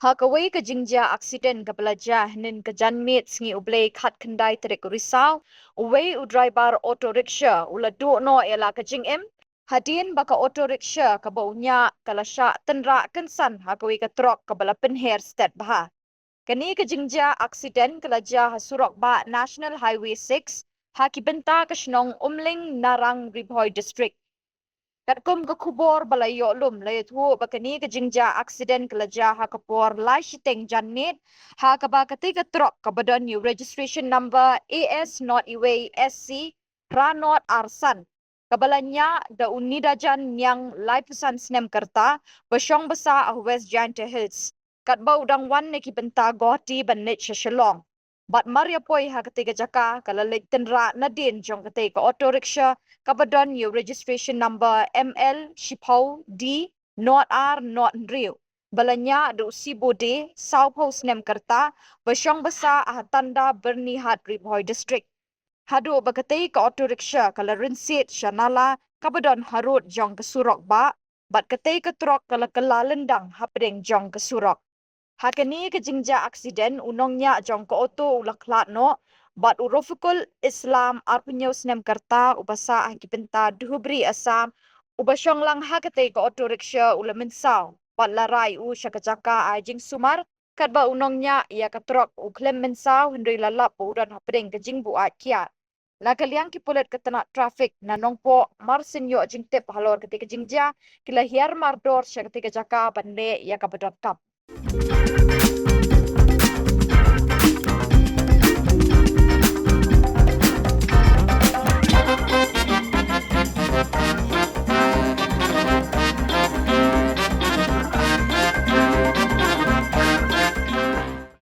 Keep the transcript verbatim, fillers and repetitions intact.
Ha kawei ka jingjia aksiden kaba la jia hynnin ka janmiet sngi U Blei khatkhyndai tarik u Risaw, uwei u driver auto rickshaw u la duh noh ïa la ka jingim hadien ba ka auto rickshaw kaba u ñiah ka la shah tynrah kynsan ha kawei ka trok kaba la pynher stet bha. Kane ka jingjia aksiden ka la jia ha surok bah National Highway six ha ki bynta ka shnong Umling, Narang, Ri Bhoi District. Katkum ka khubor ba la ïoh lum, la ïathuh ba kane ka jingjia aksiden ka la jia ha ka por lai shiteng janmiet, ha kaba katei ka trok kaba don ïa u registration number A S nought uwei S C phra nought ar san, kaba la ñiah da u Nidajan Niang, laiphew san snem ka rta, ba shong basa ha West Jaintia Hills, katba u dang wan na ki bynta Guwahati ban leit sha Shillong. Bad mar ïa poi ha katei ka jaka, ka la leit tynrah nadien jong katei ka auto rickshaw kaba don ïa u registration number M L shiphew D nought ar nought hynriew, ba la ñiah da u Sibo De, sawphew snem ka rta, ba shong basa ha Tanda, Byrnihat, Ri Bhoi District. Haduh ba katei ka auto rickshaw ka la rynsied sha nala kaba don harud jong ka surok bah, bad katei ka trok ka la kylla lyndang hapdeng jong ka surok. Ha kane ka jingjia aksiden, u nongñiah jong ka auto u la khlad noh, bad u Rofikul Islam, arphew hynñiew snem ka rta, uba sah ha ki bynta Dhubri, Assam, uba shong lang ha katei ka auto rickshaw, u la mynsaw bad la rai u sha ka jaka ai jingsumar, katba u nongñiah ïa ka trok u khlem mynsaw, hynrei la lap ba u don hapdeng ka jingbuaid kiad. Na ka liang ki pulit ka tnat traffic na Nongpoh, mar syn ïoh jingtip halor katei ka jingjia, ki la hiar mardor sha katei ka jaka ban leh ïa kaba donkam.